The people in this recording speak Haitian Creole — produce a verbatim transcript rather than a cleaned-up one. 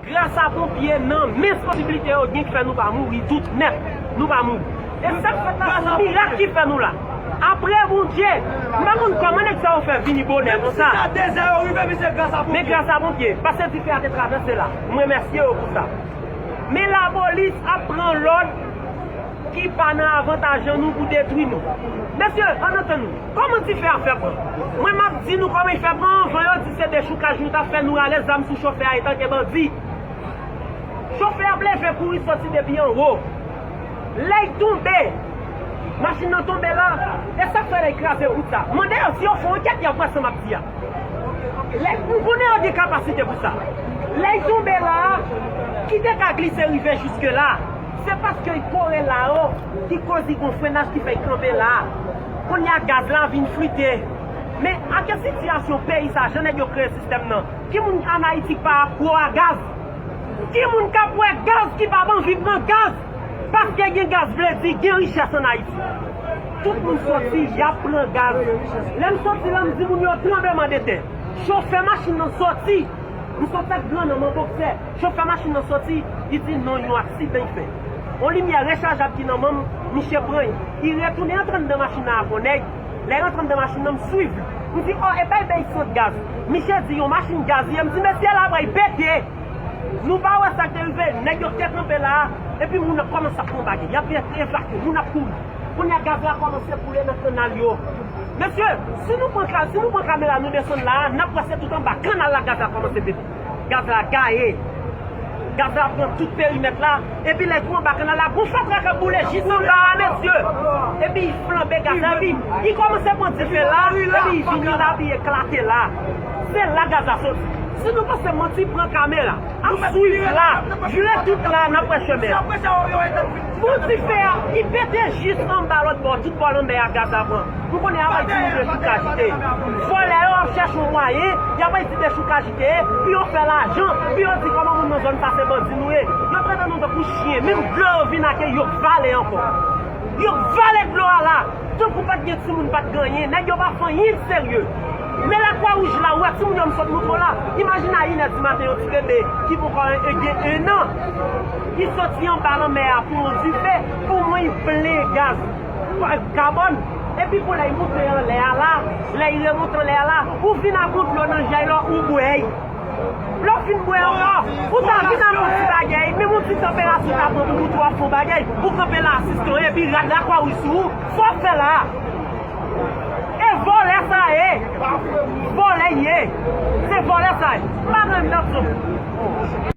Gras a ponpye nan men sansiblite yo gen k fè nou pa mouri tout nèt. Nou pa mouri. E sa k fèt la se yon mirak ki fè nou la. Apre Bondye, m pa konn kòman nèg sa yo fè vini bonè konsa. Men gras a ponpye, paske dife a te travèse la. M remèsye yo pou sa. Men lapolis ap pran lòd ki pa nan avantaj an nou pou detwi nou. Mesye, ann antann nou. Kòman dife a fè pran? Mwen m ap di nou kòman l fè pran anvan yo di se dechoukaj nou t ap fè nou rale zam sou chofè a etanke bandi. Chofè ap leve kouri soti depi anwo. Lè l tonbe, machin nan tonbe la, e sa k fè lè l kraze wout sa. Mande yo si yo fè yon ankèt y ap wè sa m ap di a. Lè, m konnen yo gen kapasite pou sa. Lè l tonbe la, ki te ka glise rive jiske la, se paske kore la yo ki koz li gon frennaj ki fè l kanpe la. Kounye a gaz la vin flite. Men ak sitiyasyon peyi sa, jan nèg yo kreye sistèm nan, ki moun ann Ayiti k pa akwo a gaz? Ki moun k ap wè gaz ki p ap anvi pran gaz? Paske gen gaz vle di gen richès ann Ayiti. Tout moun soti, y ap pran gaz. Lè m soti la, m di moun yo tranblemanntè. Chofè machin nan soti. M sot ak gran nan men bòksè. Chofè machin nan soti, li di non, yon aksidan l fè. Yon limyè rechajab ki nan men m, misye pran l. Li retounen antre anndan machin nan ak yon nèg. Lè l antre anndan machin nan, m swiv li. M di, o, e pa l bay sant gaz. Misye di yon machin gaz ye. M di, mesye, la pral pete. Nou pa wè sa k te rive, nèg yo te kanpe la a, epi moun ap kòmanse ap pran bagay, y ap evakye, moun ap kouri. Kounye a gaz la kòmanse koule nan kannal yo. Mesye, si nou pran ka-, si nou pran kamera nou desann la a, n ap wè se tout anba kannal la gaz la kòmanse pete. Gaz la gaye. Gaz la pran tout perimèt la, epi lè tou anba kannal la, gon fatra k ap boule jis anba a, mesye. Epi l flanbe gaz la, epi li kòmanse pran dife la, epi li vini la, epi li eklate la. Se la gaz la soti. Si nou panse manti, pran kamera. Ap swiv la, jwe tout la, n ap wè chemen. Bon, dife a, li pete jis anba lòt bò, tout bò lanmè a gaz la pran. Nou konnen y ap di nou dechoukaj te. Vòlè yo ap chèche yon mwayen, y ap di dechoukaj te, pou yo fè lajan, pou yo di kòman moun nan zòn sa se bandi nou ye. Yo trete nou tankou chen, menm dlo yo vin ak yo vale ankò. Yo vale dlo a la. Tankou pa t gen timoun, pa t gen anyen. Nèg yo pa fè anyen serye. Men Lakwa Wouj la, ou wè timoun yo m sot montre w la. Imajine a inè di maten yon ti bebe ki poko gen en an. Li soti anba lanmè a pou yon dife, pou mwen li plen gaz kabòn. Epi pou lè li monte anlè a la, lè li remonte anlè a la, ou vin ak yon dlo nan jèy la, ou bwè l. Lè w fin bwè ankò, ou ta vin ak yon ti bagay, menm yon ti tanperati w ta pran pou ou twò fon bagay, ou kanpe la asistan, epi rad Lakwa Wouj sou ou, sa w fè la a? E vòlè sa ye, vòlè ye, se vòlè sa ye, pa gen lòt opsyon.